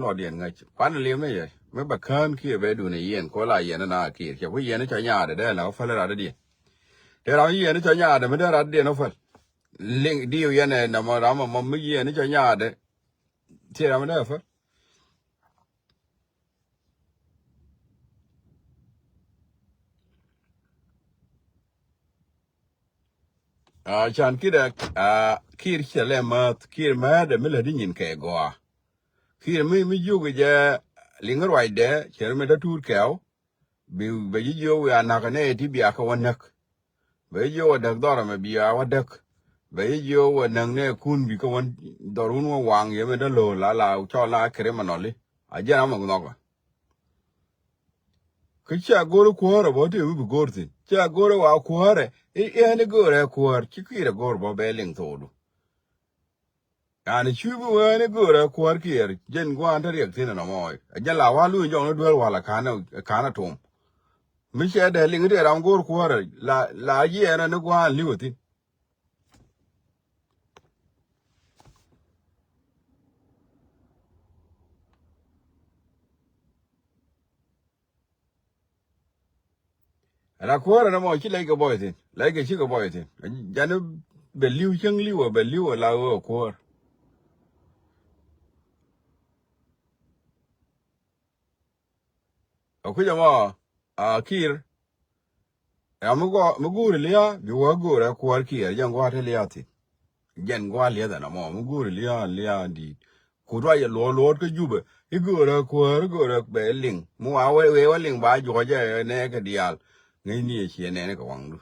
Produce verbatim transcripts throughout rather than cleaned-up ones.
Lɔdiɛn ŋäc kuan li̱em ni yɛ mi bɛ kään kiɛ bɛ dun i̱ yɛn ko la yɛn na kiɛ cɛ ku yɛn cɔ nyaadɛ dee la päl rat diɛn. Te ram yɛn cɔ nyaadɛ mi dee rat diɛn päl. Liŋ diw yɛn ɛ nɔmɔ ram mɔ mi yɛn cɔ nyaadɛ. Te ram dee päl. A can kidɛ a kiir cɛ lɛ mäth kiir määtdɛ mi lätdi nyin kɛ gɔaa. Kiir mi mi jiök jɛ liŋ ruacdɛ cɛ ri mi dä tuut kɛɛw. Bi bɛ ji̱ jiök wiaa nakä nɛ ti bia kä wä näk. Bɛ jiök wä däk dhɔr ɛmɛ bia wä däk. Bɛ ji̱ jiök wä näk nɛ kun bi kä wä dhɔr wun wä waŋ yɛ mi dä lo̱o̱l la la cɔl la criminal i̱ a jiɛn amɛ nhɔkä. Kä cia go̱r kuäärä bä te mi bi go̱r thi̱n cia go̱r wa kuäärä. I̱ ɛn i̱ go̱rɛ kuäär ci kiirɛ go̱r bä bɛ liŋ thokdu. An i̱ cui̱ bi wee ni go̱o̱rɛ kuäär kiɛɛr jɛn gua̱a̱n te riɛk thi̱n ɛnɔmɔ. Ɛ jɛn la wa̱a̱ luny jɔŋni dueer wa̱l ɛ ka̱n ɛ tom. Mi cɛ dee liŋ ti ram go̱o̱r kuäärɛ la la jiɛɛn ɛn ni gua̱a̱n li̱w ɛ thi̱n. Ala kuäärä nɔmɔ ci lɛc kɛ bɔy thi̱n lɛc kɛ ci kɛ bɔy thi̱n. Jani bɛ li̱w cäŋ li̱w ɛ bɛ li̱w ɛ la ɣöö kuäär. Ɛ kui̱c ɛmɔ a kiir. Ɛ mi gɔɔ mi guuri lia̱a̱ bi wä guur ɛ kuäär kiir jɛn gua̱a̱r ti lia̱a̱ thi̱n. Jɛn gua̱a̱r lia̱a̱ ɛn ɛmɔ mi guuri lia̱a̱ lia̱a̱ di̱i̱t. Ku ruac ɛ luɔɔr luɔɔr kä Jubɛ i̱ göörä kuäär i̱ göörä bɛ liŋ mi wa wee wee wä liŋ ba juɔcɛ nɛɛkɛ diaal. Ŋäcni ɛ ciɛ nɛɛni kɛ waŋdu.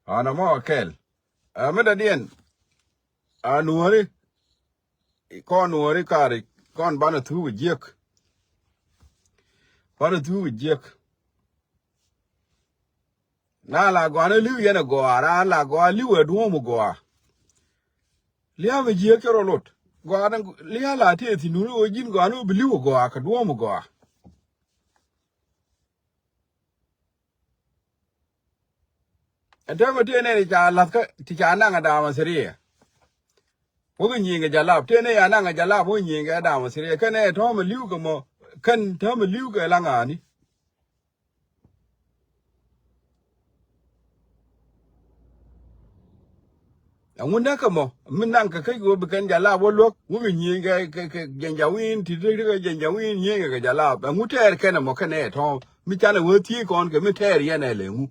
An ɛmɔ kɛl ɛ mi dɔ̱diɛn. A nuɔ̱ri kɔn nuɔ̱ri kari kɔn banɛ thuk jiäk. Banɛ thuk jiäk. Na la gɔaa ni li̱w yɛn ɛ gɔaa, na la gɔaa li̱w ɛ duɔ̱ɔ̱m ɛ gɔaa. Lia̱a̱ mi jiääk cä rɔ lot. Gɔaa ni lia̱a̱ la tëë thi̱n wuni ɣöö ji̱n gɔaa ni ɣöö bi li̱w ɛ gɔaa kɛ duɔ̱ɔ̱m ɛ gɔaa. Ɛn täämɛ tëë nɛn ti ca la̱th kä ti ca naŋ ɛ da̱a̱m ɛ thiriɛ. Wä kɛ nyiëëŋ kɛ jalap tëë nɛn ya naŋ ɛ jalap wä kɛ nyiëëŋ kɛ da̱a̱m ɛ thiriɛ kɛn ɛ täämɛ li̱w kɛ mɔ kɛn täämɛ li̱w kɛ la ŋa̱a̱ni. Ɛŋu näk kɛ mɔ mi naŋ kɛ kä wä bi kɛn jalap wä luäk wä bi nyiëëŋ kɛ kɛ kɛ jɛn jawiin ti ti kɛ jɛn jawiin nyiëëŋ kɛ jalap ɛŋu tɛɛr kɛn ɛmɔ kɛn ɛ tɔ̱ mi canɛ wä thiec kɔn kɛ mi tɛɛr yɛn ɛ lɛ ŋu.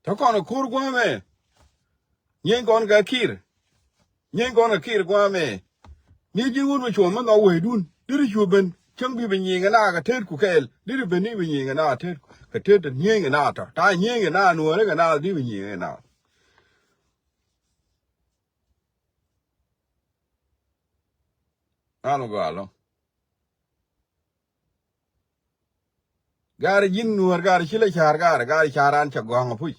Te kɔn ko̱r gua̱a̱mɛ. Nyieeny kɔn kɛ kiir. Nyieeny kɔn kɛ kiir gua̱a̱mɛ. Ni ji̱n wut mi cuɔ̱ɔ̱ŋ mi nhɔk wecdun deri cu ben cäŋ bi bi nyieny kɛ na kɛ tet ku kɛɛl deri ben ni bi nyieny kɛ na tet kɛ tet nyieeny kɛ na tɔ ta nyieeny kɛ na nuɔ̱ɔ̱ri kɛ na di bi nyieny kɛ na. An gɔaa lɔ. Gaari ji̱n nuäär gaari ci lɛ ca̱a̱r gaari gaari ca̱a̱r an cɛ gɔ̱a̱ŋ apuc.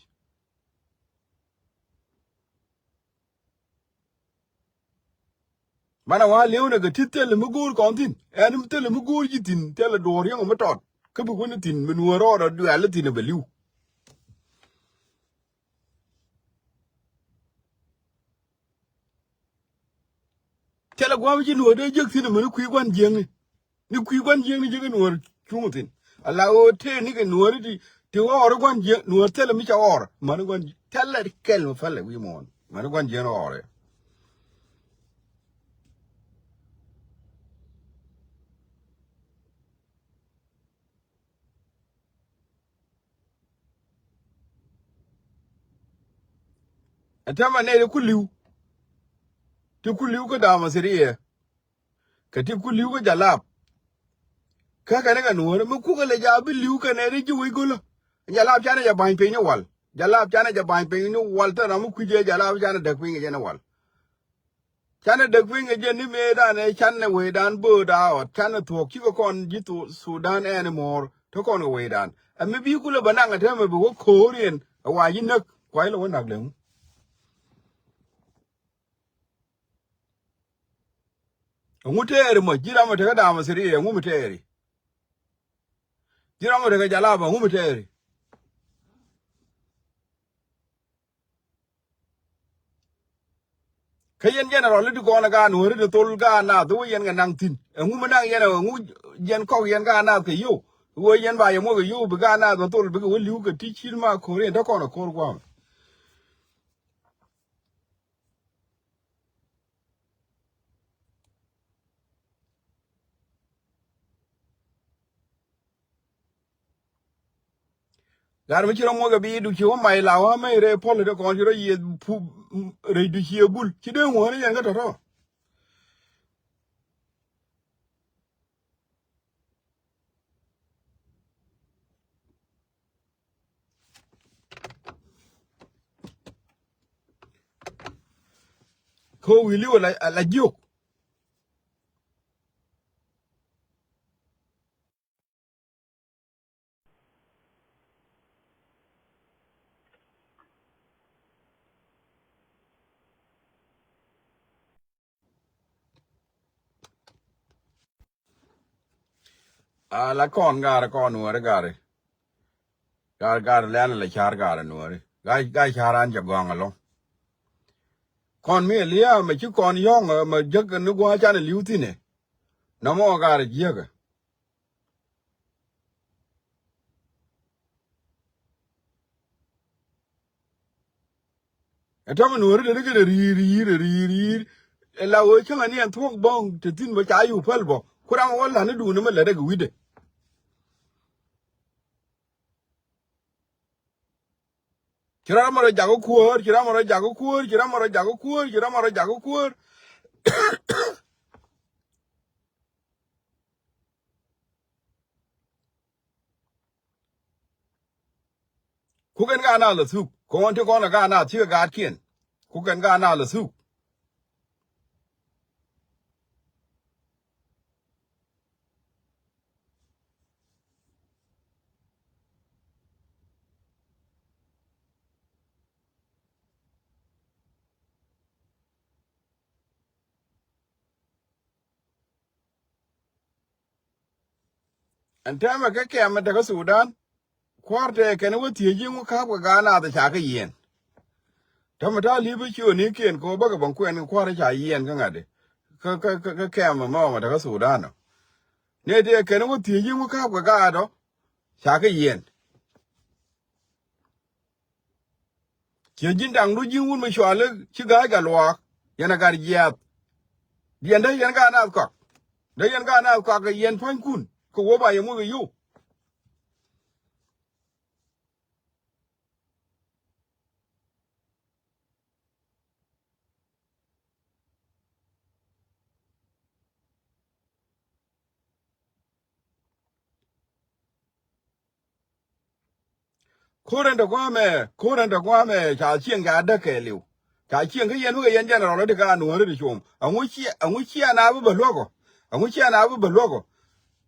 Banɛ wa̱a̱ li̱ewnɛ kɛ ti thilɛ mi go̱o̱r kɔn thi̱n ɛn mi thilɛ mi go̱o̱r ji̱ thi̱n thilɛ duɔ̱ɔ̱r yäŋ mi tɔt kä bi wä ni thi̱n mi nuäär rɔɔdɛ duɛl thi̱n ɛ bɛ li̱w. Thilɛ gua̱a̱m ci nuɔ̱ɔ̱r dee jiäk thi̱n ɛmɛ ni kui̱ gua̱n jiäkni. Ni kui̱ gua̱n jiäkni jiäk nuɔ̱ɔ̱r cuŋ thi̱n. Ala ɣöö tëë nikɛ nuɔ̱ɔ̱r ti ti ɣɔɔr gua̱n jiäk nuɔ̱ɔ̱r thilɛ mi ca ɣɔɔr mäni gua̱n jiäk thilɛ kɛl mi pälɛ wi̱i̱ muɔ̱ɔ̱n mäni gua̱n jiäk ɣɔɔr. Ɛ täämɛ nɛy ti ku li̱w. Ti ku li̱w kä Damasiriɛ. Kɛ ti ku li̱w kä Jalap. Kä kɛn kɛ nuɔ̱ɔ̱ri mi kukɛ lɛ ja bi li̱w kɛ nɛy ti ji̱ wec go̱lä. Jalap canɛ jɛ ba̱ny piny ni wal. Jalap canɛ jɛ ba̱ny piny ni wal te ram mi kui̱c jɛ Jalap canɛ däk piny kɛ jɛ ni wal. Canɛ däk piny kɛ jɛ ni mëëdan ɛ canɛ wecdan bööt a ɣɔt canɛ thuɔ̱k cikɛ kɔn ji̱ Thu- Thudan ɛn i̱ muɔ̱ɔ̱r te kɔn kɛ wecdan. Ɛ mi bi kulɛ bä naŋ ɛ täämɛ bi wä ko̱o̱riɛn ɛ wa ji̱ näk kuay lɛ wä na̱k lɛ ŋu. Ɛŋu tɛɛri mɔ ji̱ ram ɛ tekä Damasiriɛ ɛŋu mi tɛɛri. Ji̱ ram mi tekɛ jalaba ŋu mi tɛɛri. Kä yɛn general i̱ ti kɔn ɛ gaat Nuääri ti thol gaat naath wä yɛn kɛ naŋ thi̱n. Ɛŋu mi naŋ yɛn ɛ ɛŋu yɛn kɔk yɛn gaat naath kɛ yio̱w. Wä yɛn ba yɛ muɔk kɛ yio̱w bi gaat naath kɛ thol bikɛ wä li̱w kɛ ti ci̱t ma ko̱r yɛn te kɔn ɛ ko̱r gua̱a̱mɛ. Gat mi ci rɔ muɔc kɛ bi du ci wä mac la wä mec rɛy puɔl te kɔn ci rɔ yieth pu rɛy du ci ɛ bul ci dee ŋuɔ̱ɔ̱ni yɛn kä tɔ̱tɔ̱. Kä wi̱i̱ li̱w ala jiök. A la kɔn gaari kɔn Nuääri gaari. Gaari gaari lɛn la ca̱r gaari Nuääri. Ga̱a̱c ga̱a̱c ca̱r an cɛ gɔ̱a̱ŋ ɛlɔ̱ŋ. Kɔn mi ɛ lia̱a̱ mɛ ci kɔn yɔ̱ŋ mɛ jäk ni gua̱a̱c can ɛ li̱w thi̱n ɛ. Nɔmɔ gaari jiäkä. Ɛ tɔ̱mɛ Nuääri dee ni kɛ ri̱i̱r ri̱i̱r ri̱i̱r ri̱i̱r. Ɛ la ɣöö cäŋɛ ni ɛn thuɔ̱k bɔ̱ŋ te thi̱n bä ca yuu päl bä ku ram ɛ wä la̱t ni duundä mi lät ɛ kɛ wi̱cdɛ. Ci ram ɛ rɔ jak kä kuäär, ci ram ɛ rɔ jak kä kuäär, ci ram ɛ rɔ jak kä kuäär, ci ram ɛ rɔ jak kä kuäär. Kukɛn ka na lɛ thuk kɔn ti kɔn ka na thikɛ gaatkiɛn. Kukɛn ka na lɛ thuk. Ɛn tɛmɛ kä kɛmɛ tekä Sudan. Kua̱r tɛ kɛn wä thiec ji̱ ŋu ka̱p kɛ gaat naath ca kä yiɛn. Täämɛ ta̱a̱ li̱p i̱ ciöönikiɛn kɛ ɣöö bäkɛ bäŋ kuɛn kɛ kua̱r i̱ ca yiɛn kä ŋa̱t i̱ kä kä kä kɛmɛ mɔmɛ tekä Sudan ɔ. Nɛ tɛ kɛn wä thiec ji̱ ŋu ka̱p kɛ gaat ɔ ca kä yiɛn. Ciɛ ji̱n da̱ŋdu ji̱n wut mi cuali ci ga̱a̱c kɛ luaak yɛn a gat jiaath. Diɛn dee yɛn gaat naath kɔak dee yɛn gaat naath kɔak kɛ yɛn pua̱nykun kɛ wä ba yɛ muc kɛ yio̱w. Ko̱r ɛn te gua̱a̱mɛ ko̱r ɛn te gua̱a̱mɛ ca cieŋ ca däk kɛɛliw. Ca cieŋ kä yɛn wikɛ yɛn jɛnɛrɔl ɛ ti ka nuɔ̱ɔ̱ri ti com. Ɛŋu ciɛ ɛŋu ciɛ na bi bä luäk ɔ. Ɛŋu ciɛ na bi bä luäk ɔ.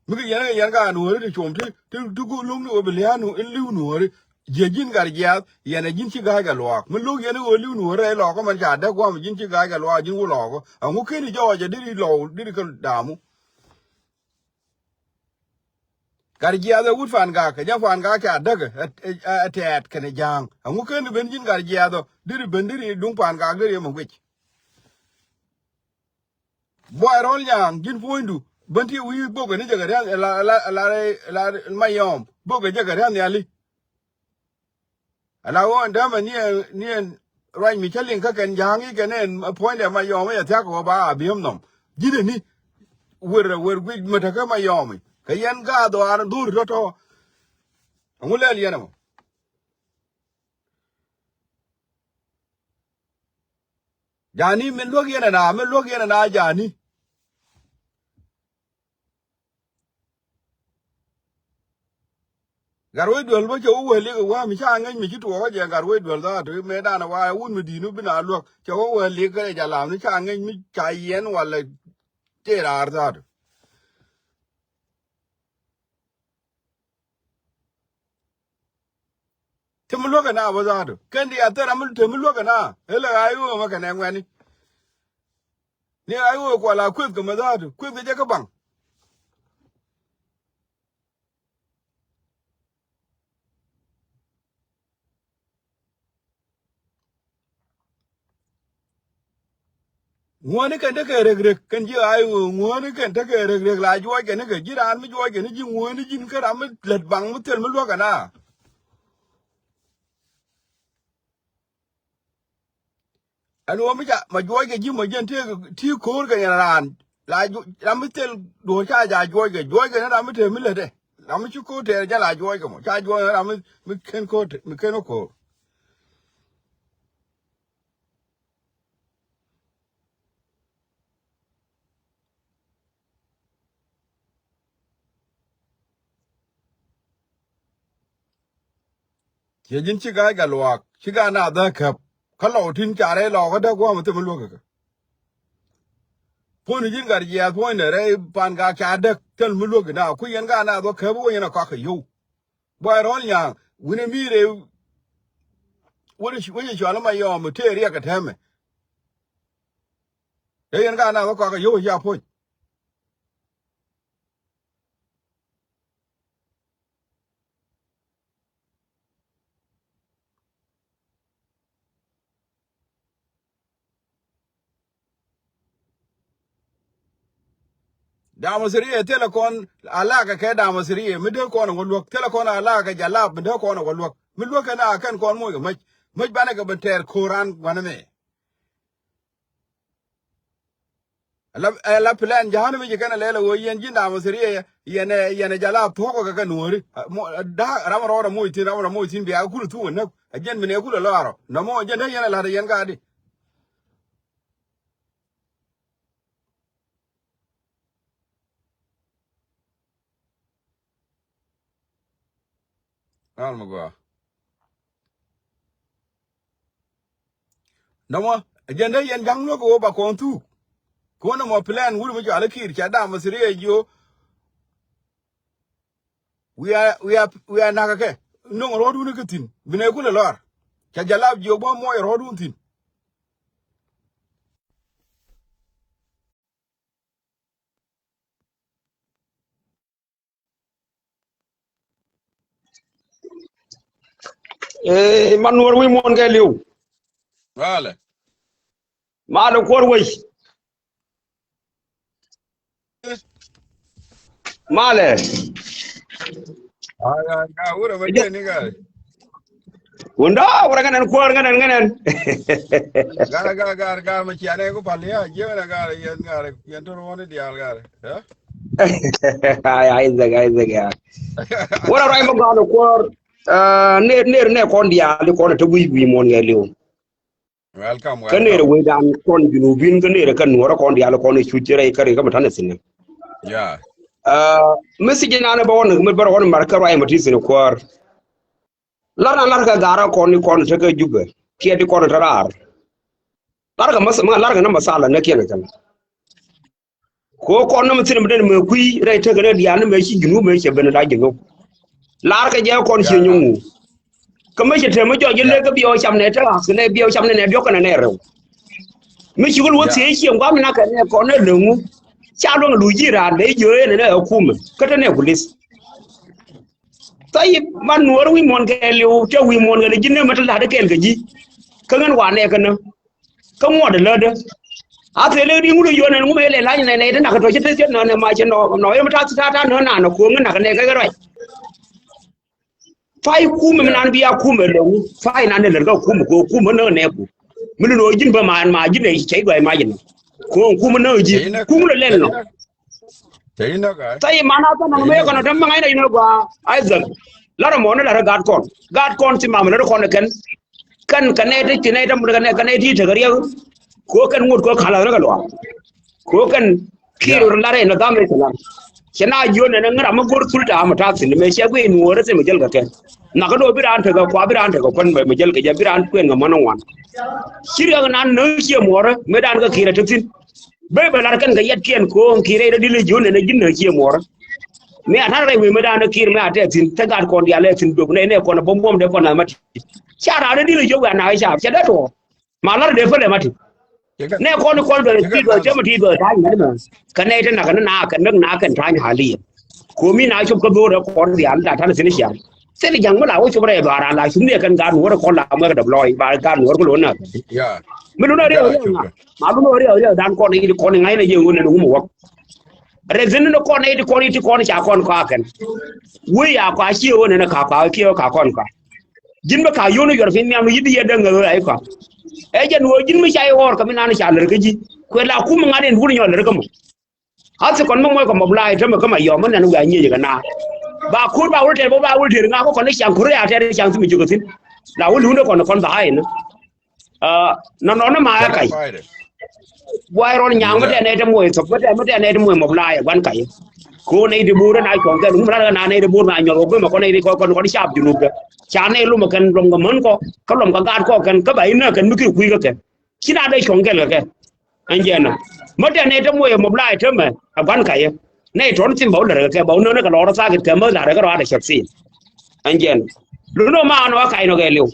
Mi kɛ yɛn kɛ yɛn ka nuɔ̱ɔ̱ri ti com ti ti ti go̱o̱r lo̱ŋni ɣöö bi lia̱a̱ nu in li̱w nuɔ̱ɔ̱ri. Jiɛ ji̱n gat jiaath yɛn ɛ ji̱n ci ga̱a̱c kɛ luaak mi lo̱k yɛn i̱ ɣöö li̱w nuɔ̱ɔ̱ri rɛy lɔɔkä mɛn ca däk gua̱a̱m ji̱n ci ga̱a̱c kɛ luaak ji̱n wä lɔɔkä. Ɛŋu ken i̱ jɔɔc ɛ diri lɔw diri kä damu. Gat jiaath ɛ wut Pan Gak kɛ jɛ Pan Gak ca däk ɛ ɛ ɛ tɛɛt kɛnɛ ja̱a̱ŋ. Ɛŋu ken i̱ ben ji̱n gat jiaath ɔ diri ben diri duŋ Pan Gak diri ɛmɛ guic. Buay rɔl nyaŋ ji̱n puɔ̱nydu ben ti wi̱i̱ bok kɛ ni jɛ kɛ ria̱n ɛ la ɛ la ɛ la ɛ la Mayɔm bok kɛ jɛ kɛ ria̱n nhiali. Ala ɣöö ɛn dämɛ ni ɛn ni ɛn ruac mi cä liŋ kä kɛn ja̱a̱ŋ i̱ kɛn ɛn puɔ̱nydɛ Mayɔm i̱ ɛ thia̱k ɣöö ba a bi̱em nɔm. Ji̱n ɛni wer ɛ wer guic mätä kä Mayɔm i̱ kɛ yɛn gaathdɔaar dhur tɔ̱tɔ̱. Ɛŋu lɛl yɛn ɛmɔ? Jani min luäk yɛn ɛna min luäk yɛn ɛna jani. Gat wec duel bä cɛ wä wee lik ɛ wee mi ca ŋäc mi ci tuɔɔk ɛ jɛ gat wec duel dhaat mëë danɛ wa ɛ wun mi di̱i̱t mi bi na luäk cɛ wä wee lik kɛ jɛ lam ni ca ŋäc mi ca yɛn walɛ tëë raar dhaat. Te mi luäk ɛ na bä dhaat kɛn di a thɛr ami te mi luäk ɛ na ëlɛ ɣa̱c ɣöö mɛ kɛnɛ ŋuɛni. Ni a iwee kual a kueth kɛ mɛ dhaatu kueth kɛ jɛ kä baŋ. Ŋuäni kɛn tekɛ rek rek kɛn ji̱ ay ŋuäni kɛn tekɛ rek rek la juɔc kɛn kɛ ji̱ raan mi juɔc kɛn ji̱ ŋuäni ji̱n kä ram mi lät baŋ mi thil mi luäk kɛn a. Ɛn ɣöö mi ca ma juɔc kɛ ji̱ ma jɛn tëëk ti ko̱o̱r kɛ yɛn raan la ram mi thil duɔ̱ɔ̱r ca ja juɔc kɛ juɔc kɛ ni ram mi tëë mi lätdɛ ram mi ci ko̱o̱r tɛɛr jɛ la juɔc kɛ mɔ ca juɔc kɛ ram mi ken ko̱o̱r mi ken ko̱o̱r. Ciɛ ji̱n ci ga̱a̱c kɛ luaak ci ga̱a̱c na dhäk käp. Kä lɔw tin ca rɛy lɔɔk kä däk gua̱a̱m thil mi luäk kɛ kɛ. Puɔ̱ny ji̱n gat jiɛɛth puɔ̱nydɛ rɛy pan gaak ca däk thil mi luäk kɛ na kui̱ yɛn ga̱a̱c na dhɔk käp wä yɛn a kɔak kɛ yio̱w. Buay rɔ̱l nyaŋ wi̱n ɛ mi rɛy wä ci cual ma yɔɔm tëë riɛk kɛ tɛmɛ. Rɛy yɛn ga̱a̱c na dhɔk kɔak kɛ yio̱w a cia puɔ̱ny. Damasiriya thilɛ kɔn alakɛ kɛ Damasiriya mi dee kɔn ɛ wä luäk thilɛ kɔn alakɛ kɛ jalap mi dee kɔn ɛ wä luäk mi luäk kɛn a kɛn kɔn moc kɛ mäc mäc banɛ kɛ ben tɛɛr ko̱ran gua̱n ɛmɛ. Ala, ala plan jahanimi ji̱ kɛn a lɛl a ɣöö yɛn ji̱ Damasiriya yɛn ɛ yɛn ɛ jala thuɔ̱k kɛ kɛ nuɔ̱ɔ̱ri. Ram rɔɔd a moc thi̱n ram rɔɔd a moc thi̱n bia kɛ kul thuk ɛ näk a jɛn min ɛ kul a lɔaarɔ nɔmɔ a jɛn dee yɛn a la̱t a yɛn kaadi. Ran mi gɔaa. Nɔmɔ a jɛn dee yɛn ja̱ŋ luäk ɣöö ba kɔn thuk. Kuɔn nɔmɔ plan wut mi cɔal i̱ Kiir ca Damasiriya jiö. Wiaa wiaa wiaa nakä kɛ no̱ŋ rɔ̱ɔ̱dun kä thi̱n binɛ kulɛ lɔr. Ca jalap jiö bä muɔc rɔ̱ɔ̱dun thi̱n. Ee, man nuɔr wi̱i̱ muɔ̱ɔ̱n kɛ li̱w. Malɛ. Malɛ kuɔr wec. Malɛ. Aa, aa, aa, wurɛ mɛ jɛ ni gaa. Wunda wurɛ ŋɛnɛn kuɔr ŋɛnɛn ŋɛnɛn. Gar, gar, gar, gar mɛ cianɛ ku pal ya jiɛ ŋɛnɛ gar yɛn gar yɛn tɔr wɔni dial gar. Ɛ? Ai, ai, zɛk, ai, zɛk ya. Wurɛ ruac mɛ gɔaa ni kuɔr. Aa, ner, ner, ner kɔn dial di kɔn te wi̱i̱ wi̱i̱ muɔ̱ɔ̱n ŋɛɛliw. Welcome, welcome. Kä nɛɛrɛ wecdan kɔn Junubin kä nɛɛrɛ kä nuɔrä kɔn diaal kɔn i̱ cut ci rɛy kä ri kä mi ta̱nɛ thi̱n. Yeah. Aa, message nan bä ɣɔn mi bär ɣɔn mar kä ruac ma ti thi̱n kuäär. Lar na lar kä ga̱rä kɔn i̱ kɔn tekɛ Jubɛ kiɛ di kɔn te raar. Lar kä ma lar kä na masala nä kiɛn kɛn. Ko kɔn nɔmɔ thi̱n mi den mëë kui̱ rɛy tekɛ ni diaal ni mëë ci Junub mëë cɛ ben la Junub. Laar kɛ jɛ kɔn ciɛ nyuŋ wu. Kä mëë cɛ te mi jɔc jɛ lek kä biɛw cam nɛ te ɣa̱k nɛ biɛw cam nɛ nɛ diɔ̱k kɛnɛ nɛ rɛw. Mi ci kul wä thiee ciɛ gua̱m nak kɛ nɛ kɔn nɛ leŋu. Ca luäŋ luc ji̱ raan bɛ jiö yɛn nɛ ɛ kumɛ kä te nɛ kulis. Thayib man nuɔɔr wi̱i̱ muɔ̱ɔ̱n kɛ liw te wi̱i̱ muɔ̱ɔ̱n kɛ liw ji̱n nɛ mɛ te la̱t kɛɛl kɛ ji̱. Kä ŋän wa nɛ kɛ nä. Kä ŋuɔt läätdä. A thilɛ ri ŋut ɛ yɔn ɛn ŋumɛ ilɛ la̱ny nɛ nɛ ti nak tɔ ci te ciet nɔ nɛ ma ci nɔ nɔ yɛ mi ta̱th ta̱th ta̱th nɔ nan nɔ ko̱o̱ŋ nak nɛ kɛ ruac. Pay kumɛ mi nan bi a kumɛ lɛ wu pay nan nɛ lɛr kä kumɛ ko̱o̱ŋ kumɛ nä nɛ ku. Mi lun ɔ ji̱n bä ma ma ji̱n ɛ cɛy gɔy ma ji̱n. Ko̱o̱ŋ kumɛ nä ji̱ kum lɛ lɛl nɔ. Thayi man a thɔn nɔnɔ mɛ kɔn tɛm maŋ a inɔ inɔ gua Isaac. Lar mɔ ni lar gaat kɔn gaat kɔn ti mam lar kɔn kɛn. Kɛn kɛ nɛy ti ci nɛy tɛm kɛ nɛy kɛ nɛy ti tekɛ riɛk. Ko kɛn ŋot ko ka̱n lar ni kɛ luaak. Ko kɛn kiir lar in dhamɛ ci lar. Cɛ na jiön nɛn ŋära mi go̱r thul ta̱a̱ mi ta̱a̱ thi̱n mɛ cɛ guiy nuɔɔr thi̱n mi jäl kɛ kɛn. Nhakɛ do̱ bi raan tekɛ kua bi raan tekɛ kuän mɛ mi jäl kɛ jɛ bi raan kuɛn kɛ män ŋuan. Ci riɛk nan nööŋ ciɛ muɔɔrɛ mëë dan kɛ kiir ɛ te thi̱n. Bey bɛ lar kɛn kɛ yɛt kiɛn ko̱o̱ŋ kiir rɛy rɔ di̱t lɛ ji̱ ɣän nɛn ɛ ji̱n nɛ cië muɔɔrä. Mi a ta̱n rɛy wëë mi da̱a̱n ɛ kiir mi a tɛth thi̱n te gat kɔn diaal ɛ thi̱n dop nɛ nɛ kɔn ɛ bä muɔ̱mdɛ kɔn nath ma ti̱t. Ca raan rɔ di̱t lɛ jiök wɛ̈ɛ̈ nakä caap cɛ dee tuɔɔk. Ma lar dee pälɛ ma ti̱t. Nɛ kɔn kɔn bɛ ti̱t bɛ cä mi ti̱t bɛ ta̱a̱ny mɛn mɛ. Kɛ nɛy te nak kɛn na kɛn näk na kɛn ta̱a̱ny haliɛ. Ko̱mi na cop kä dho̱o̱r ɛ kɔn diaal la ta̱n thi̱n ciaŋ. Thil ja̱ŋ mi la wä cop rɛy dhɔaar a la cum ni ɛ kɛn gaat nuɔ̱ɔ̱r kɔn la muɛk däp lɔɔc ba gaat nuɔ̱ɔ̱r kɛ lo̱n nä. Mi lun ɛ riɛw riɛw ŋa ma lun ɛ riɛw riɛw dan kɔn i̱ kɔn i̱ ŋa̱cnɛ jiɛ ɣöö nɛn wumɛ wäk. Rɛy thi̱n ni kɔn i̱ ti kɔn i̱ ti kɔn ca kɔn kɔakɛn. Wee ya kɔa ciɛ ɣöö nɛn ɛ ka kɔa kiɛ ɣöö ka kɔn kɔa. Ji̱n bä ka yio̱w ni yuɔr piny nhiam ni yi̱t yɛ dee ŋäth ɣöö a i̱ kɔa. Ɛ jɛn ɣöö ji̱n mi ca i̱ ɣɔr kɛ mi nan ca lär kä ji̱ kuɛ la kum ŋa̱t in wun nyɔl lär kä mɔ. Athi kɔn mi muɔc kɔ mɔp la̱a̱c tämɛ kä ma yɔm mi nɛn wiaa nyiec kɛ na. Ba ko̱r ba wul tɛr bä ba wul tɛr ŋa kä kɔn ni caŋ ko̱r ya tɛr caŋ thi mi jiök thi̱n. La wul wundä kɔn kɔn ba ha̱a̱c ni. Nɔnɔn ni ma ɛ kac. Buay rɔl nyaŋ mi tɛn nɛy ti muɔc thok mi tɛn mi tɛn nɛy ti muɔc mɔp la̱a̱c ɛ gua̱n kac. Ko̱r nɛy ti bo̱o̱r ɛn a cuɔ̱ŋ kɛn wun mi la̱t kɛ na nɛy ti bo̱o̱r ma nyɔl kɔ gui̱ ma kɔn nɛy ti kɔn kɔn caap junub kɛ. Ca nɛy lomɛ kɛn lomkɛ män kɔ kä lomkɛ gaat kɔ kɛn kä ba inä kɛn mi kir kui̱ kä kɛn. Ci na dee cuɔ̱ŋ kɛl kɛ kɛ. Ɛn jɛn ɔ. Mä tɛn nɛy te muɔc ɛ mɔp la̱a̱c täämɛ ɛ gua̱n ka̱yä. Nɛy tɔ̱n thi̱n ba wä lär kɛ kɛ ba wä nööŋ ni kɛ lɔɔr thaak kɛ kɛ mäth la̱r kɛ rɔaadɛ cäk thi̱n. Ɛn jɛn ɔ. Lun ɔ ma ɣän ɔ ɛ ka̱c nɔ kɛ li̱w.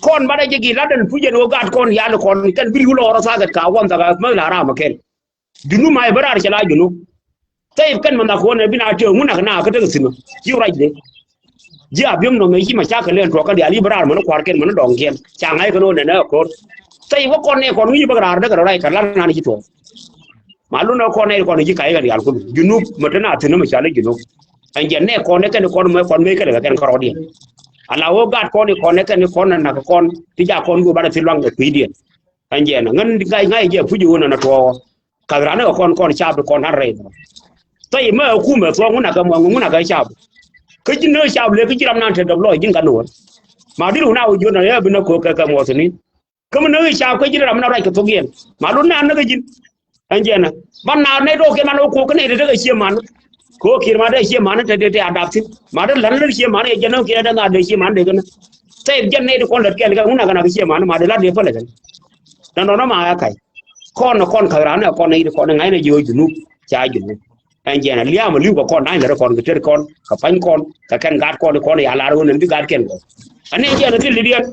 Kɔn bat ɛ jɛ gi̱i̱t la̱t ɛn puc ɛn ɣöö gat kɔn yal kɔn kɛn bi ri̱w lɔɔr thaak kɛ ka wan thak ɛ mäth la̱r ram ɛ kɛl. Junub ma ɛ bi raar cɛ la junub. Thɛy kɛn mɛ nhak kɔn ɛ bi na tëë ŋun nak na kä tek thi̱n ɔ. Ci ruacdɛ. Ji̱ a biöm nɔmɛ ci ma cakɛ lɛn tuɔɔk kɛn diaal i̱ bi raar mäni kua̱rkɛn mäni dɔ̱ŋkiɛn ca ŋa̱c kɛn ɣöö nɛnɛ ɛ ko̱r. Thɛy wä kɔn nɛ kɔn ŋi̱i̱c bäk raar däkɛ rɔ rac kɛ lar nan ci tuɔɔk. Ma lun ɛ kɔn nɛ kɔn ci ka̱c kɛ diaal kul junub mɛ te na thi̱n ɔ mɛ cɔal i̱ junub. Ɛn jɛn nɛ kɔn ɛ kɛn kɔn mɛ kɔn mëë kɛlɛ kɛ kɛn kärɔɔdiɛn. Ala ɣöö gat kɔn i̱ kɔn ɛ kɛn i̱ kɔn ɛ nak kɔn ti ca kɔn go̱o̱r banɛ thi̱n luaŋ kɛ kui̱diɛn. Ɛn jɛn ɛ ŋän ŋa̱c ŋa̱c jɛ puc i̱ ɣöö nɛnɛ tuɔɔk ɔ. Ka̱th raan ni kɛ kɔn kɔn caap ti kɔn ran rɛy dhɔr. Thɔy mɛ ɛ kumɛ thuɔ̱k ŋun akɛ muɔ̱ŋ ŋun akɛ caap. Kä ji̱n ni caap lek kä ji̱ ram nan te dɔp lɔc ji̱n ka nuɔ̱ɔ̱r. Ma diri wun a wä jiöt na yɛ bi näk ko̱k kɛ kɛ muɔth ni. Kä mi näk i̱ caap kä ji̱n ram mi na ruac kɛ thuɔ̱k yɛn ma lot naan näk kä ji̱n. Ɛn jiɛn ɛ ban naan nɛy dɔɔk kɛ man wä ko̱k kä nɛy te te kɛ cie man. Ko̱k ki̱r ma te cie man te te a dap thi̱n ma te la̱t lät cie man yɛ jiɛn näk kiɛn te ŋa̱t te cie man te kɛn. Thɛy jiɛn nɛy te kɔn lät kɛn kɛ ŋun akɛ nak cie man ma te la̱t te päl kɛn. Nɔnɔ ma ɛ ka̱c. Kɔn kɔn ka̱k raan ɛ kɔn i̱ kɔn ŋa̱cnɛ ji̱ ɣöö junub ca junub. Ɛn jiɛn a lia̱a̱m a li̱w kɛ kɔn na̱ny lät kɔn kɛ tet kɔn kɛ pa̱ny kɔn kɛ kɛn gaat kɔn i̱ kɔn i̱ a lar ɣöö nɛn bi gaat kɛn kɔn. Ɛn ɛ jiɛn a thil li̱diɛn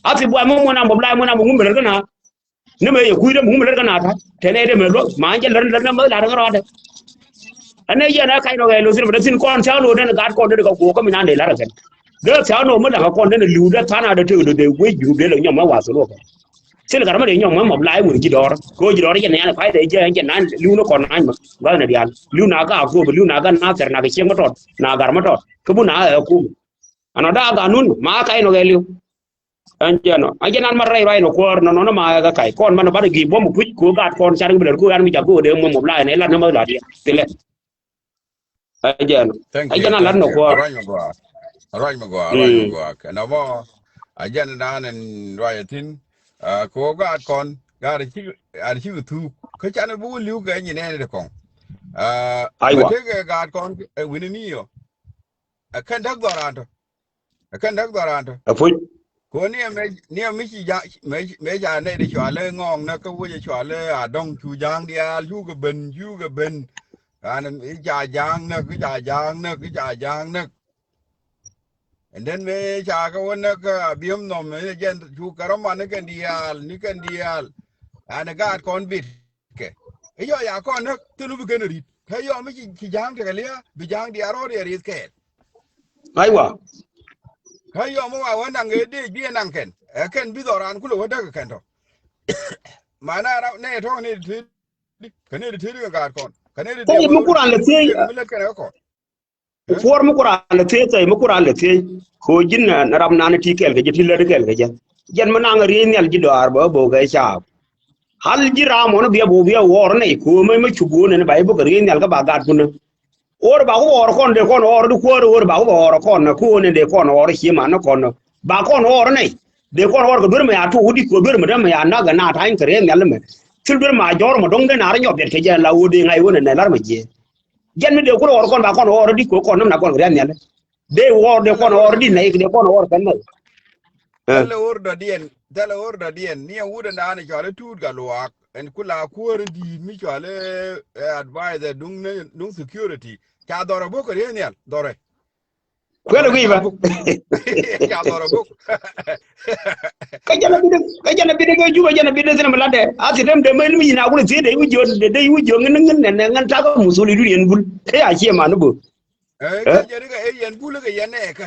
a thi buay mi muɔ̱n a mɔp la̱a̱c muɔ̱n a mɔ ŋun bɛ lät kä na. Ni mɛ yɛ kui̱dɛ mɔ ŋun bɛ lät kä na ta̱ tɛn ɛ dee mɛ luäk ma ɛn jɛ lät lät nɛ mɛ lar kä rɔɔdɛ. Ɛn ɛ jiɛn a ka̱c rɔ ɣɛɛ lo̱th in bɛ dee thi̱n kɔn thia̱a̱n lo̱o̱dɛn gaat kɔn dee kɛ guɔ̱ɔ̱k kä mi nan dee lar ɛ kɛn. Dee thia̱a̱n lo̱o̱ mi la̱k kɛ kɔn dee li̱w dee tha̱a̱n a dee tëëk dee wec junub dee lɛ nyɔm mɛ wath lo̱o̱kɛ. Thil gat mɛ dee nyɔk mɛ mɔp la̱a̱c wun ji̱ dɔɔr kɛ ɣöö ji̱ dɔɔr jɛ nɛ̈ɛ̈n kua̱cdɛ jɛ ɛn jɛ nan li̱w ni kɔn nany mɛ gua̱th nɛ diaal li̱w na gat Akobo li̱w na gat Nathɛr na kɛ ciek mɛ tɔt na gat mɛ tɔt kä bun na ɛ kum. Ɛnɔ da̱a̱ gat nun ma ka̱c nɔ kɛ li̱w. Ɛn jɛ nɔ ɛn jɛ nan mɛ rɛy ruac nɔ kuäär nɔ nɔ nɔ ma ɛ kɛ ka̱c kɔn mɛn ɛ bat ɛ gi̱i̱k buɔ̱m ɛ puc kɛ ɣöö gat kɔn car kɛ bi lɛr kɛ ɣöö ɣän mi jakä ɣöö dee mɔ mɔp la̱a̱c nɛ lat ni mɛ lat yɛ thilɛ. Ɛ jɛn ɔ. Thank Ɛ you, jɛn a lat thank nɔ you. Kuɔɔr. Ruac mi gɔaa. Ruac mi gɔaa, ruac mi Mm. gɔaa. Kɛ nɔmɔ a jɛn dan in ruac a thin. Ah, kɛ wä gaat kɔn gaat a ci a ci kɛ thuk kä can bi wä li̱w kɛ nyin ɛn ti kɔŋ. Ah, Aiwa. Mɛ tekɛ gaat kɔn ɛ wi̱ni ni yɔ. Ɛ kɛn däk dhɔran tɔ. Ɛ kɛn däk dhɔran tɔ. Ɛ puc. Kɛ wä ni ɛ mɛ ni ɛ mi ci ja̱ mɛ mɛ ca nɛy ti cɔal ɛ ŋɔɔŋ nä kä wec ɛ cɔal ɛ a dɔ̱ŋ cu ja̱a̱ŋ diaal cu kɛ ben cu kɛ ben. An i̱ ca ja̱a̱ŋ näk i̱ ca ja̱a̱ŋ näk i̱ ca ja̱a̱ŋ näk. And then mëë ca kɛ wä näk kä a bi̱em nhɔm i̱ jɛn cu kɛ rɔ man ni kɛn diaal ni kɛn diaal. An i̱ gaat kɔn bit kɛ i̱ yɔ ya kɔn näk thil bi kɛn ri̱t kä yɔ mi ci ja̱a̱ŋ tekɛ lia̱a̱ bi ja̱a̱ŋ diaal rɔɔd yɛ ri̱th kɛɛl. Aiwa. Kä yɔ mi wa wä naŋ ëë dee ji̱ ɛ naŋ kɛn ɛ kɛn bi dhɔran kulɛ wä däk kɛn tɔ. Mana rap nɛ tɔ̱ ni ti Kä ni ti ti ri kɛ gaat kɔn kä ni ti ti mi kuran lɛ thiec. Mi lät kɛn kä kɔn. Kuɔr mi kuran lɛ thiec thɛy mi kuran lɛ thiec. Ko ji̱n na rap nan ti kɛl kɛ jɛ ti lät kɛl kɛ jɛ. Jɛn mi naŋ riey nhial ji̱ dɔaar bä bok kɛ caap. Hal ji̱ ram mɔn biɛ bok biɛ wɔɔr nɛy ko mi mi cuk won ni ba i̱ bok riey nhial kä ba gaat kun. Or ba ku bɛ ɣɔr kɔn dee kɔn ɣɔr di kuäär or ba ku bɛ ɣɔr kɔn na ku ni dee kɔn ɣɔr cie man ni kɔn. Ba kɔn ɣɔr nɛy dee kɔn ɣɔr kɛ duer mɛ ya tuɔk di ko duer mɛ dee mɛ ya nak gɛ na ta̱ny kɛ riɛn nhial mɛ. Thil duer mɛ a jɔr mɛ dɔŋ dee na rɛ nyɔk biɛt kɛ jɛ la woo dee ŋa̱c woo nɛ nɛ lar mɛ jiɛ. Jɛn mi dee ku ɣɔr kɔn ba kɔn ɣɔr di ko kɔn nam na kɔn kɛ riɛn nhial. Dee ɣɔr dee kɔn ɣɔr di nɛy dee kɔn ɣɔr kɛn nɛy. Thilɛ ɣördɔ̱diɛn, thilɛ ɣördɔ̱diɛn ni ɛn wut ɛn daanɛ cɔal i̱ Tuut Gatluak ɛn ku la kuäär in di̱i̱t mi cɔal i̱ advisor duŋ ni duŋ security. Ca dhɔrɛ bok kɛ riey nhial dhɔrɛ. Kuɛl ɛ guiy bä. Ca dhɔrɛ bok. Kä jɛn a bit kä jɛn a bit kä Juba jɛn a bit kä thin mi latdɛ a thi däm däm mi yin a wul thiet dee wi̱c jiök dee wi̱c jiök ŋin ŋin nɛn ŋin takä muthul i̱ dun yɛn bul kä ya cie man i̱ bö. Ɛ kä jɛn ikä ɛ yɛn bul ikä yɛn nɛ kä.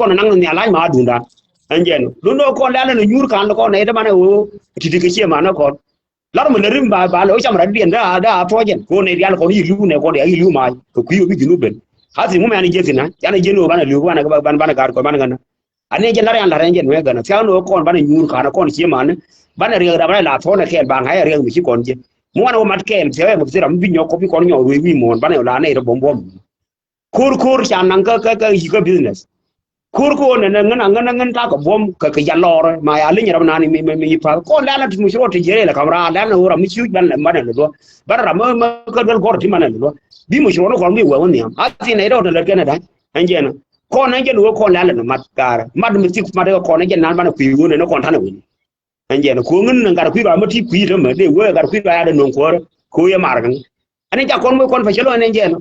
kɔn naŋ ni alac ma duundan. Ɛn jɛn. Lundɛ kɔn lɛl ni nyuur kan kɔn nɛ i̱ dämanɛ ɣöö ti̱ti̱ kɛ cie manɛ kɔn. Lar mi lɛ rim ba, ba lɛ wä cam rat diɛn da, da a thuɔcɛn. Ko nɛ dial kɔn i̱ liu nɛ kɔn, i̱ liu mac. Kɛ kui̱ wä bi Junub ben. Hasi ŋu mɛ an i̱ jɛ thin a. Yan i̱ jɛ ni wä banɛ liu, banɛ, banɛ, banɛ gar kɔn, banɛ ŋänä. Ani jɛ lar yan lar ɛn jɛn wee gänä. Thia̱k ni wä kɔn banɛ nyuur kanɛ kɔn cie manɛ. Banɛ riɛk ram banɛ la thuɔnɛ kɛɛl ba ŋa̱c riɛk mi ci kɔn jɛ. Mi wanɛ wä mat kɛɛl thia̱k ɛ mi bi ram bi nyɔk kɔp i̱ kɔn nyɔk ruëë wi̱i̱ muɔ̱ɔ̱n banɛ la nɛ rɔ buɔ̱m buɔ̱m. Ko̱r ko̱r ca naŋ kä, kä, kä yi̱ kä business. Ko̱r ko̱r nɛ nɛ ŋän a ŋän a ŋän takɛ buɔ̱m kɛ, kɛ yal lɔɔrɛ ma ya li̱ny ram nani mi, mi, mi path kɔn lɛn a ti muc ruɔt ti jiɛc lɛ kam raa lɛn a ɣöö ram mi ciuc ban lɛ manɛ lɛ luɔ. Ban ram mi, mi kä duel gɔr ti manɛ lɛ luɔ. Bi muc ruɔt ni kɔn bi wɛ wä nhiam a thin ɛ rɔɔt ni lät kɛn ɛ da̱ny. Ɛn jɛn kɔn ɛn jɛn ɣöö kɔn lɛn lɛ ni mat kaarɛ mat mi thik mat kɛ kɔn ɛn jɛn nan banɛ kui̱ ɣöö nɛ ni kɔn tanɛ wini. Ɛn jɛn ko̱ ŋän ni gat kui̱ ruac mi ti kui̱ tämɛ dee wee gat kui̱ ruac a dee no̱ŋ kuäärä ko̱ yɛ mar kɛn. Ɛn jɛn ca kɔn wee kɔn pɛ cɛ lɔ ɛn jɛn.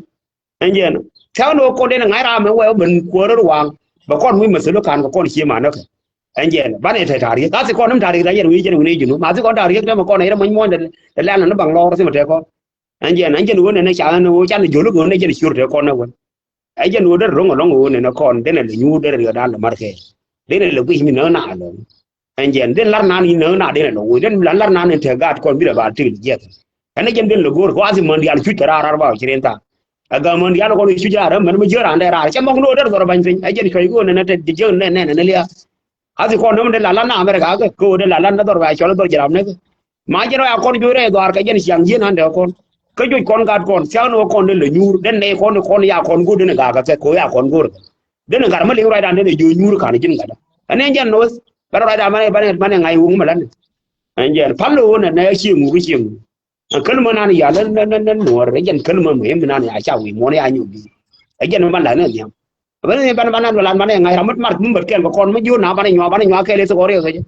Ɛn jɛn. Thia̱k ni wä kɔn den ŋa̱c ram mi wɛ wä ben kuäär rɔ̱ waŋ. Bɛ kɔn mi mɛ thil wä ka̱n kɛ kɔn cie manä kɛ. Ɛn jɛn. Banɛ tɛ ta̱ri̱k. Ka thi kɔn ni mi ta̱ri̱k rɛc yɛn wi̱i̱ jɛn wi̱i̱ ni Junub. Ma thi kɔn ta̱ri̱k tɛmɛ kɔn ɛ rɛ mɔny muɔ̱ɔ̱n dɛ lɛn ni baŋ lɔɔr thimɛ tɛ kɔn. Ɛn jɛn. Ɛn jɛn wä nɛn ca ni wä can ni jol wä nɛ jɛn ciur tɛ kɔn ni wä. Ɛ jɛn ɣöö derɛ ro̱ŋ ɛlɔ̱ŋ ɣöö nɛnɛ kɔn denɛ lɛ nyuur derɛ riɔ̱dan lɛ ma̱r kɛɛl. Denɛ lɛ guic mi näk na ɛlɔ̱ŋ. Ɛn jɛn den lar nan i̱ näk na denɛ lɛ ɣöö den la lar nan in te gaat kɔn bi rɛ ba tik lɛ jiɛth. Ɛn ɛ jɛn den lɛ go̱o̱r kɛ wathi män diaal cuc kɛ raar raar ba wä ci rin thaak. Ɛ gäm män diaal kɔn i̱ cuc raar ɛ män mi jiö raan dee raar cɛ mɔk ni ɣöö derɛ dhɔr ɛ ba̱ny piny ɛ jɛn cuɔ̱c ɣöö nɛnɛ te jiäk nɛn nɛn nɛn lia̱a̱. Athi kɔn nöm de la lan na America kä, kä wä de la lan na dhɔr ba cɔl dhɔr jiram ne kä. Ma jɛn wa kɔn juɔc rɛy dhɔar kɛ jɛn ciaŋ jiɛn an de kɔn. Kä juɔc kɔn gat kɔn, thiaŋ ni wä kɔn de lɛ nyuur, den nɛy kɔn, kɔn ya kɔn go̱r den gak kɛ kɛ, ko ya kɔn go̱r kɛ. Den gat ma liŋ ruacdan den juɔc nyuur kan ji̱n gat. Ɛn ɛn jɛn noth, bɛ ruacdan manɛ, manɛ, manɛ ŋa̱c wuŋ ma lan. Ɛn jɛn pal wä nɛ, nɛ cieŋ wä cieŋ. Ɛn kälmä nan ya lä nä, nä, nä nuɔr, ɛ jɛn kälmä muhim nan ya ca wi̱i̱ muɔ̱n ya nyuɔ̱k di̱i̱t. Ɛ jɛn man la nä nhiam. Bä ni ban, ban, ban, ban ŋa̱c ram mät mat, mät kɛn kɛ kɔn, mät ji̱ wä na ban nyuak, ban nyuak kɛl i̱ thok ɔ riɛk ɛ jɛ.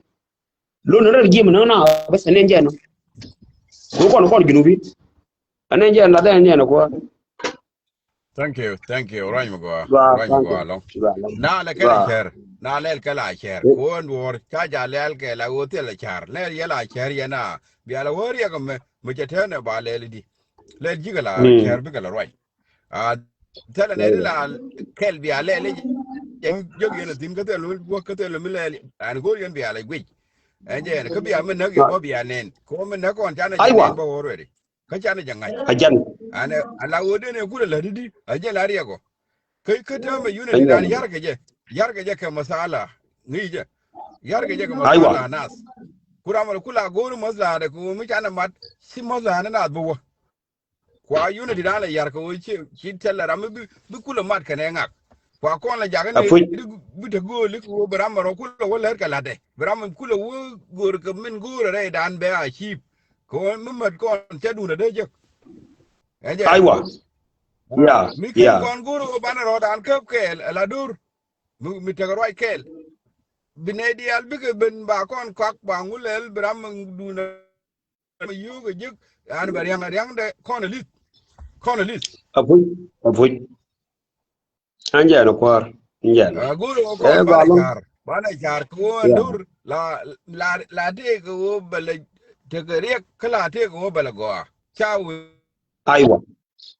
Lon ni rɛl ji̱ mi näk na bäth ɛn ɛn jɛn. Ku kɔn, kɔn Junubi. Ɛn ɛn jɛn la dhɛn ɛn jɛn kuäär. Thank you, thank you. Ruany mi gɔaa, ruany mi gɔaa lɔŋ. Na lɛ kɛl a cɛr, na lɛl kɛl a cɛr. Kuɔn duɔr ca ja lɛl kɛl a ɣöö thil a cɛr. Lɛl yɛl a cɛr yɛn a bia la wä riɛk mi, mi cɛ tɛn ɛ ba lɛl di. Lɛl ji̱ kɛ la cɛr bikɛ la ruac. A thilɛ nɛ di la kɛl bia lɛl i̱ jɛ jök yɛn a thi̱n kä thil mi guäk kä thil mi lɛl an go̱o̱r yɛn bia la guic. Ɛn jɛ yɛn kä bia mi näk yɛ bä bia nɛn kɛ wä mi näk kɔn canɛ jɛ nɛn bä wä ruɛdi. Kä canɛ jɛ ŋa̱c. A jɛn. Anɛ ala ɣöö denɛ kulɛ lät i̱di a jɛn la riɛk ɔ. Kä kä täämɛ unity dan yar kɛ jɛ, yar kɛ jɛ kɛ masala ŋi̱i̱cɛ. Yar kɛ jɛ kɛ masala nath. Ku ram ala kula go̱o̱ri masala de kɛ ɣöö mi canɛ mat ci masala ni nath bi wä. Kua unity dan la yar kɛ ɣöö ci ci tɛl la ram mi bi bi kulɛ mat kɛnɛ ŋak. Kua kɔn la jakä ni bi te go̱o̱li kɛ ɣöö bi ram mɛ rɔ kulɛ wä lät kɛ la̱tdɛ, bi ram mɛ kulɛ wä go̱o̱r kɛ min go̱o̱r rɛy dan bɛ a ciip. Kɛ ɣöö mi mät kɔn cɛ duundɛ dee jek. Ɛn jɛ. Aiwa. Ya, mi kɛn ya. Kɔn go̱o̱r ɣöö banɛ rɔɔdan käp kɛɛl ala do̱r. Mi mi tekɛ ruac kɛɛl. Bi nɛy diaal bikɛ ben ba kɔn kɔak ba ŋu lɛl bi ram mi duundɛ mi yio̱o̱k ɛ jek. An bɛ riaŋ riaŋdɛ kɔn ɛ li̱th. Kɔn ɛ li̱th. A puc, a puc. An jɛ ni kuäär, an jɛ ni. A go̱o̱r ɣöö kɔn banɛ car, banɛ car kɛ ɣöö an do̱r la la la tëëk kɛ ɣöö bɛ lɛ tekɛ riɛk kä la tëëk kɛ ɣöö bɛ lɛ gɔaa. Ca wee. Aiwa.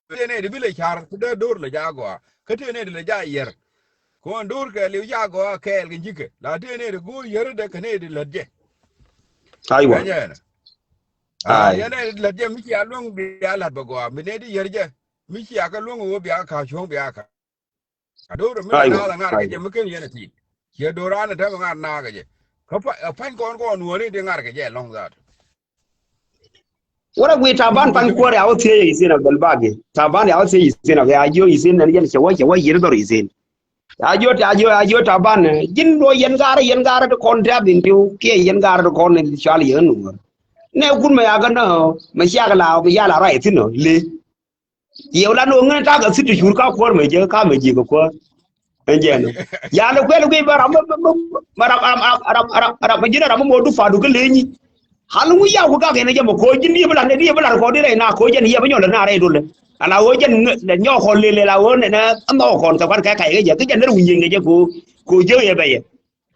Tëë nɛy ti bi lɛ ca̱r ku dee do̱r lɛ ja gɔaa. Kä tëë nɛy ti lɛ ja yɛr. Kɔn do̱r kɛ liw ja gɔaa kɛɛl kɛ ji̱kɛ. La tëë nɛy ti go̱o̱r yɛr dee kɛ nɛy ti lät jɛ. Aiwa. Yɛn nɛy ti lät jɛ mi cia luäŋ bia la̱t bɛ gɔaa. Mi nɛy ti yɛr jɛ mi cia kɛ luäŋ ɣöö bia ka̱ cuɔ̱ŋ bia ka̱. A do̱r mi la naath a ŋa̱r kɛ jɛ mi ken yɛn a ti. Ciɛ do̱r an a tɛm a ŋa̱r naath kɛ jɛ. Kä pa̱ny kɔn kɔn nuɔ̱ɔ̱ri ti ŋa̱r kɛ jɛ lɔ̱ŋ dhaat. Wara gui Taban pan kuɔr ya wä thiec isin a bɛl bagi. Taban ya wä thiec isin a ya jiö isin nɛn yɛn cɛ wä cɛ wä yir dhɔr isin. Ya jiö ya jiö ya jiö Taban ji̱n duɔ yɛn gar yɛn gar ti kɔn tɛp in ti kiɛ yɛn gar ti kɔn in cual yɛn nuɔr. Nɛ kun mɛ ya gɛ nɔ mɛ ciak la mɛ ya la ruac thin ɔ le. Yɛw la ni ɣöö ŋäni ta̱a̱ kɛ thi̱t ti cuur ka kuäär mɛ jiäk ka mɛ jiäk kɛ kuäär. Ɛn jɛn. Ya̱a̱n kuɛl guic bä ram bä ram ram ram ram ram ji̱n ram bä mo̱o̱du pa̱a̱du kä le̱e̱nyi. Hal ŋu ya̱a̱ ku gak yɛn ɛ jɛ mɛ ko̱o̱c ji̱n diɛ bä lat diɛ bä lat kɔn di rɛy na ko̱o̱c jɛn yɛ bä nyɔl na rɛy dulɛ. Ala ɣöö jɛn nyɔk kɔn lel la ɣöö nɛnɛ nhɔk kɔn kɛ kuan kɛ kac kɛ jɛ kä jɛn dee rɛ wi̱ny yɛn kɛ jɛ ko̱o̱c ko̱o̱c jiäk yɛ bɛ yɛ.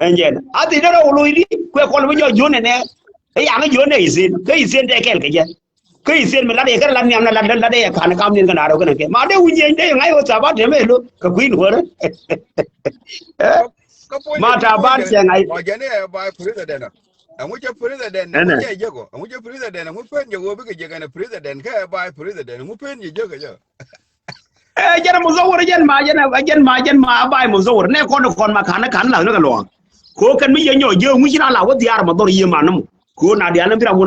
Ɛn jɛn a thil derɛ wä lo̱cdi kuɛ kɔn bi jɔ̱ɔ̱c jiön ɛnɛ. Ɛ yaŋ jiön ɛ ithin kä ithin tɛ kɛl kɛ jɛ. Kä ithin mi lat yɛ kɛn lat nhiam na lat lat ɛ ka̱n kam niɛn kɛ na rɛw kɛn kɛ ma dee wi̱ny yɛn dee ŋa̱c wä thabat tɛmɛ lo̱ kɛ kui̱n wärä. Ma Taban cɛ ŋa̱c. Ɛŋu cɛ president ɛŋu cɛ jek ɔ ɛŋu cɛ president ɛŋu pen jɛ wä bikɛ jek ɛn president kɛ vice president ɛŋu pen jɛ jek ɛ jɛ. Ɛ jɛn a muzawar jɛn ma jɛn a jɛn ma jɛn ma a bay muzawar nɛ kɔn kɔn ma kan kan la ni kɛ luɔk. Ko kɛn mi yɛ nyɔ jɛ ŋuci na la wä diaar ma dhɔr yie ma ni mu. Ko na diaal ni bi ram wun